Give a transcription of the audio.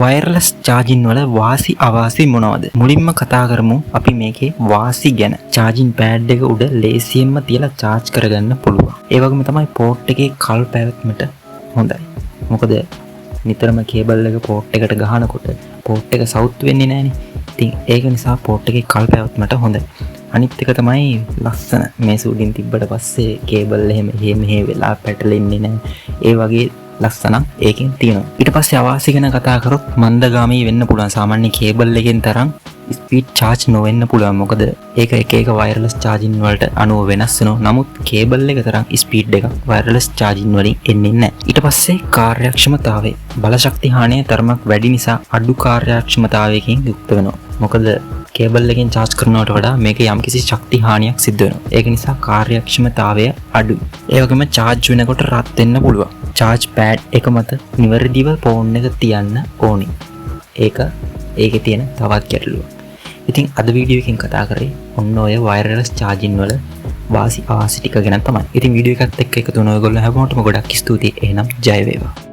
Wireless චාජින් වල වාසි අවාසි මොනවද? මුලින්ම කතා කරමු අපි මේකේ වාසි ගැන. චාජින් පෑඩ් එක උඩ ලේසියෙන්ම තියලා චාර්ජ් කරගන්න පුළුවන්. ඒ වගේම තමයි පෝට් එකේ කල් පැවැත්මට හොඳයි. මොකද නිතරම කේබල් එක පෝට් එකට ගහනකොට පෝට් එක සවුත් වෙන්නේ නැහනේ. ඉතින් ඒක නිසා පෝට් එකේ කල් පැවැත්මට හොඳයි. අනිත් එක තමයි ලස්සන, මේස උඩින් තිබ්බට පස්සේ කේබල් එහෙම එහෙ මෙහෙ වෙලා පැටලෙන්නේ නැහැ. ඒ වගේ ලස්සනක් ඒකෙන් තියෙනවා. ඊට පස්සේ අවාසි ගැන කතා කරොත් මන්දගාමී වෙන්න පුළුවන්. සාමාන්‍ය කේබල් එකෙන් තරම් ස්පීඩ් චාර්ජ් නොවෙන්න පුළුවන්. මොකද ඒක එක එක වයර්ලස් චාර්ජින් වලට අනුව වෙනස් වෙනවා. නමුත් කේබල් එක තරම් ස්පීඩ් එකක් වයර්ලස් චාර්ජින් වලින් එන්නේ නැහැ. ඊට පස්සේ කාර්යක්ෂමතාවය. බලශක්ති හානිය තරමක් වැඩි නිසා අඩු කාර්යක්ෂමතාවයකින් යුක්ත වෙනවා. මොකද කේබල් එකෙන් චාර්ජ් කරනවට වඩා මේක යම්කිසි ශක්ති හානියක් සිද්ධ වෙනවා. ඒක නිසා කාර්යක්ෂමතාවය අඩුයි. ඒ වගේම චාර්ජ් වෙනකොට රත් වෙන්න පුළුවන්. චාර්ජ් පෑඩ් එක මත නිවැරදිව ෆෝන් එක තියන්න ඕනි. ඒක ඒකේ තියෙන තවත් ගැටලුවක්. ඉතින් අද වීඩියෝ එකෙන් කතා කරේ ඔන්න ඔය වයර්ලස් චාර්ජින් වල වාසි අවාසි ටික ගැන තමයි. ඉතින් වීඩියෝ එකත් එක්ක එකතු වුණ ඔයගොල්ලෝ හැමෝටම ගොඩක් ස්තුතියි. එහෙනම් ජය වේවා.